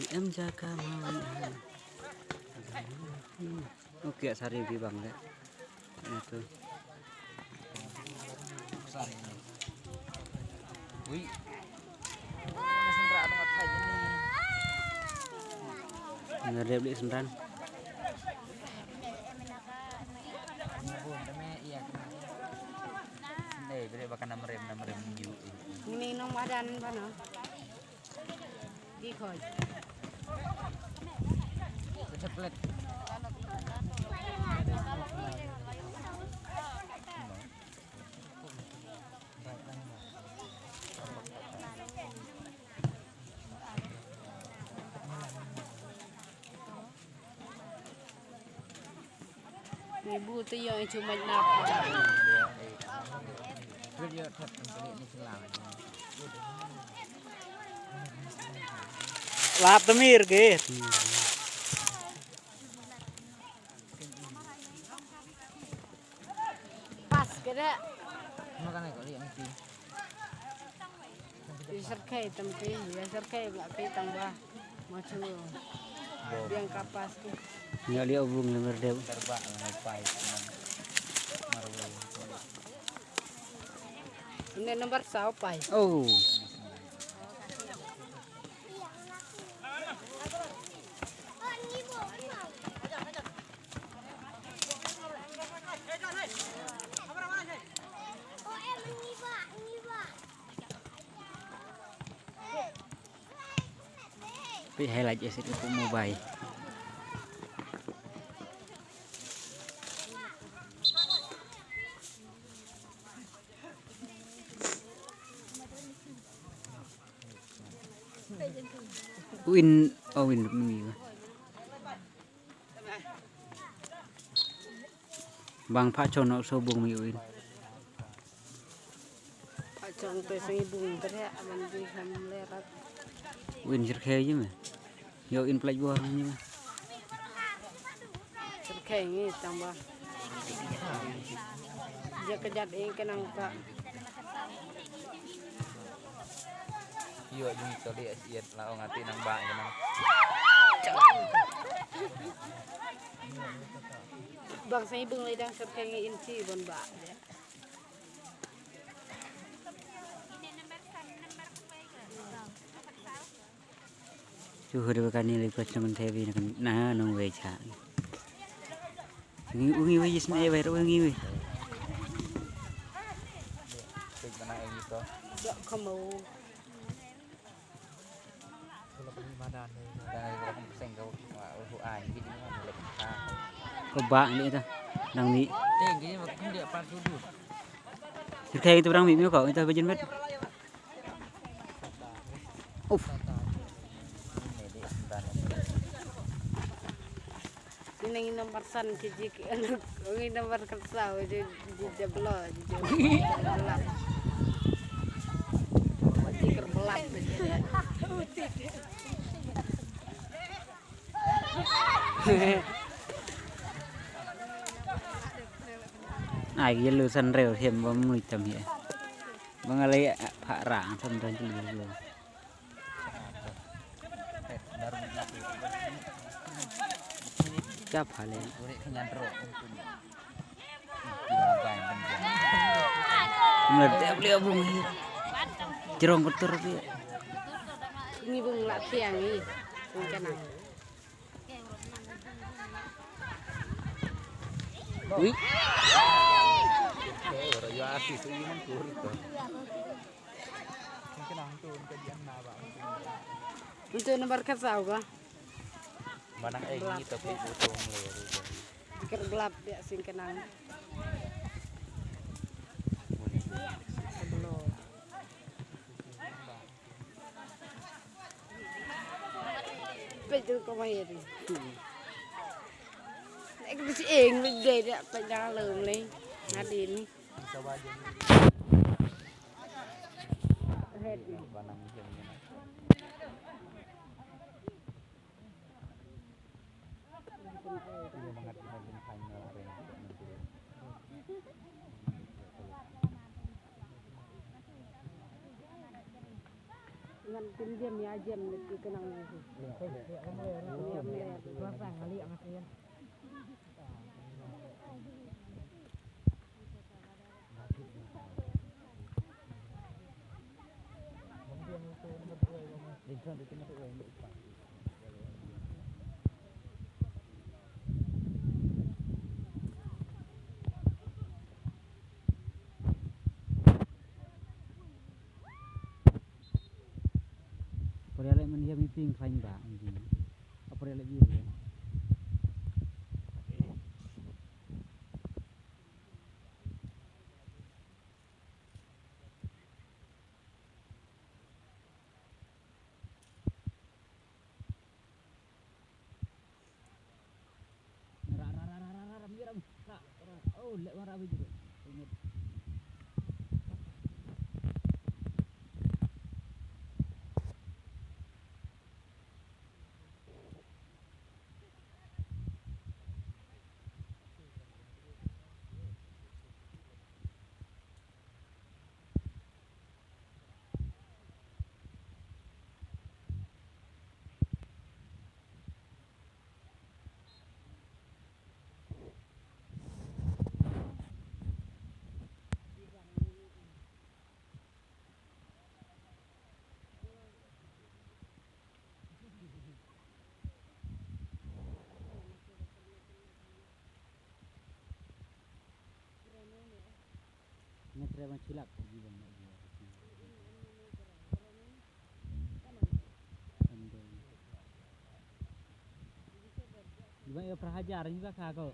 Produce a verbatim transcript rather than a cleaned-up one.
Em jaka ma wan. Okay, sari bi bang le. Ito. Ui. Ngadep li senran. Dei, beri baka namrem, namrem ju. Ini nong madan bano. Di khoi. Ceplet. Ibu tu yang cuma nak. Lap temir ke. Pas ke dah. Makan aku lihat mesti. Ïa syrkhei tam ki, ïa syrkhei ba ki tang ba. Ma chu. Biang kapas ki. Ïa liah u bung lemmer deu. Terbak lemmer pai. Marwei. Ini nomor saw pai. Oh. Phi highlight ïa sha ka mobile. Win, oh, win, win. Bang pha chon ok so bung mi win. Pha chon te sing bung te ya aman di ham le rat. Win syrkhei ji me. Yo in plaj bor ji me. Syrkhei ngi tang ba. Ja ka jat ing ka nang ka. Yo jing to di asiat la ong ati nang ba ka nang. Bang sai bung le dang syrkhei ngi in chi bon ba. Chu hu de kani le ko chang te bi na nong wei cha. Ngi u ngi wei is ne wei ro ngi wei. Dok kamo. Ko ba ngi ta. Nang ni. Syrkhei tu rang mi mi ko ita bajin bet. Uf. Ini ngi nomor san ki ji ki anak, ngi nomor kersa ji ji jablo ji ji. Ji kerbelap. Ai yellow san reu hem bam lui tam he. Bang alai pha rang tam dan tu lu. Ka pha le. Mla dep le bung hi. Jrong kotor phi. Ngi bung la thiang ngi. Bung ka nang. Ui. Untuk nomor ka saw ka. Manang ai ngi to phi bu tong le. Ker blap dia sing kenang. Belum. Pejul ko mahir. Ek bisi eng le dei da pejang lem le. Nadin. Red. Nga Kim jem ïa jem leit ki kenang lei hi. Kim jem lei. Por ïa leh mynta ïa mi ping khlaiñ ba, ym jing. Por ïa leh bi. Ra, ra, ra, ra, ra, ra, ra, mi ra, mi. Ra, ra. Oh, leh wan ra bi juga. Ingat. Nga tre bang chilak ji bang ji. Ji bang ïa phra hajar ji ba ka ko.